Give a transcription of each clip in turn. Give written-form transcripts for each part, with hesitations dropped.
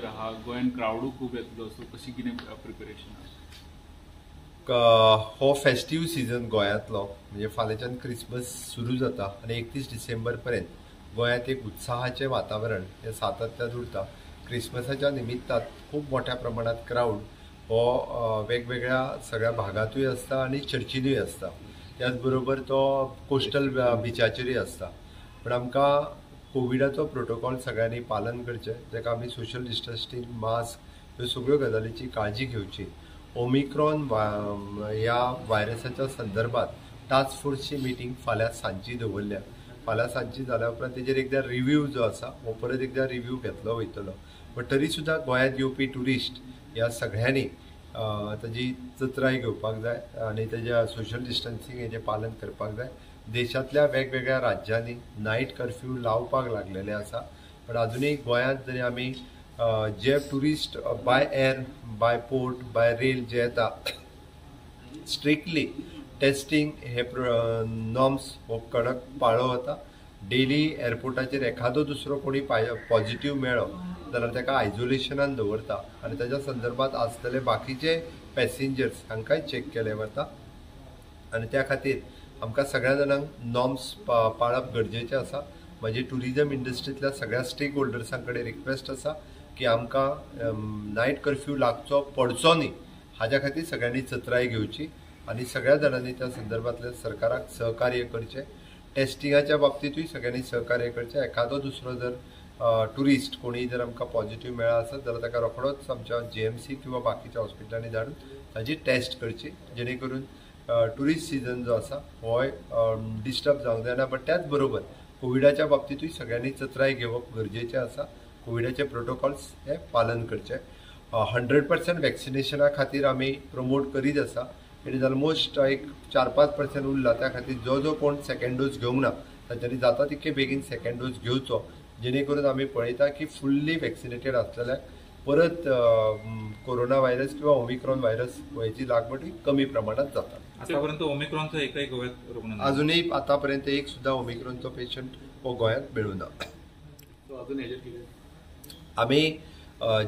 आहा, गोंयान क्रावडूय खूब येतलो, सो कशी कितें प्रिपेरेशन आसा? हो फेस्टीव सिजन गोंयांतलो म्हणजे फाल्यांच्यान क्रिसमस सुरू जाता आनी 31 डिसेंबर पर्यंत गोंयांत एक उत्साहाचें वातावरण हें सातत्यान उरता. क्रिसमसाच्या निमित्तान खूब मोठ्या प्रमाणात क्रावड हो वेगवेगळ्या सगळ्या भागांतूय आसता आनी चर्चीनूय आसता, त्याच बरोबर तो कोस्टल बिचाचेरूय आसता. पण आमकां कोविडाचो प्रोटोकॉल सगळ्यांनी पालन करचें, जाका आमी सोशल डिस्टन्सिंग, मास्क ह्यो सगळ्यो गजालीची काळजी घेवची. ओमिक्रॉन ह्या व्हायरसाच्या संदर्भात टास्क फोर्सची मिटींग फाल्यां सांजची दवरल्या. फाल्यां सांजची जाल्या उपरांत तेजेर एकदां रिव्यू जो आसा हो परत एकदां रिव्यू घेतलो वयतलो. बट तरी सुद्दां गोंयांत येवपी ट्युरिस्ट ह्या सगळ्यांनी ताजी चतराय घेवपाक जाय आनी तेज्या सोशल डिस्टन्सिंग हेजें पालन करपाक जाय. देशांतल्या वेगवेगळ्या राज्यांनी नायट कर्फ्यू लावपाक लागलेले आसा, पण अजुनूय गोंयांत जरी आमी जे tourist by air, by port, by rail जे येता, स्ट्रिक्टली टेस्टिंग हे नॉर्म्स हो कडक पाळो वता. डेली एअरपोर्टाचेर एखादो दुसरो कोणी पॉझिटिव्ह मेळ्ळो जाल्यार ताका आयसोलेशनान दवरता आनी ताच्या संदर्भात आसतले बाकीचे पॅसेंजर्स हांकांय चॅक केले वता. आनी त्या खातीर आमकां सगळ्या जाणांक नॉर्म्स पाळप गरजेचें आसा. म्हजी ट्युरिजम इंडस्ट्रींतल्या सगळ्या स्टेक होल्डर्सां कडेन रिक्वेस्ट आसा की आमकां नायट कर्फ्यू लागचो पडचो न्ही हाज्या खातीर सगळ्यांनी चतराय घेवची आनी सगळ्या जाणांनी त्या संदर्भांतल्या सरकाराक सहकार्य करचें. टेस्टिंगाच्या बाबतींतूय सगळ्यांनी सहकार्य करचें. एखादो दुसरो जर ट्युरिस्ट कोणी जर आमकां पॉझिटिव्ह मेळ्ळा आसत जाल्यार ताका रोखडोच आमच्या जीएमसी किंवा बाकीच्या हॉस्पिटलांनी धाडून ताजी टेस्ट करची, जेणे करून ट्युरिस्ट सिजन जो आसा होय डिस्टर्ब जावंक जायना. बट त्याच बरोबर कोविडाच्या बाबतींतूय सगळ्यांनी चतराय घेवप गरजेचें आसा. कोविडाचे प्रोटोकॉल्स हे पालन करचे. 100% वॅक्सिनेशना खातीर आमी प्रमोट करीत आसा. It is almost एक 4-5% उरला. त्या खातीर जो जो कोण सेकंड डोस घेवंक ना तांच्यांनी जाता तितके बेगीन सेकंड डोस घेवचो, जेणे करून आमी पळयता की फुल्ली वॅक्सिनेटेड आसलेल्याक परत कोरोना व्हायरस किंवा ओमिक्रॉन व्हायरस हेची लागवड कमी प्रमाणात जाता. आतापर्यंत ओमिक्रॉनचो एकय गोव्यात रुग्ण नाही, अजूनही आतापर्यंत एक सुद्धा ओमिक्रॉनचो पेशंट हो गोंयांत मेळूं ना. अजून हेजेर कितें आमी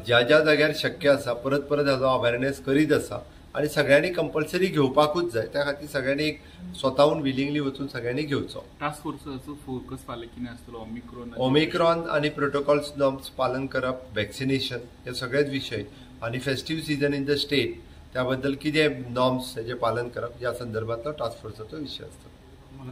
ज्या ज्या जाग्यार शक्य आसा परत परत हाजो अवेरनेस करीत आसा आनी सगळ्यांनी कंपल्सरी घेवपाकूच जाय. त्या खातीर सगळ्यांनी एक स्वताहून विलिंगली वचून सगळ्यांनी घेवचो. टास्क फोर्साचो फोकस फाल्यां कितें आसतलो? ओमिक्रॉन ओमिक्रॉन आनी प्रोटोकॉल्स नॉर्म्स पालन करप, वॅक्सिनेशन हे सगळेच विशय आनी festive season in the state त्याबद्दल कितें नॉर्म्स हेजें पालन करप ह्या संदर्भांतलो टास्क फोर्साचो विशय आसतलो.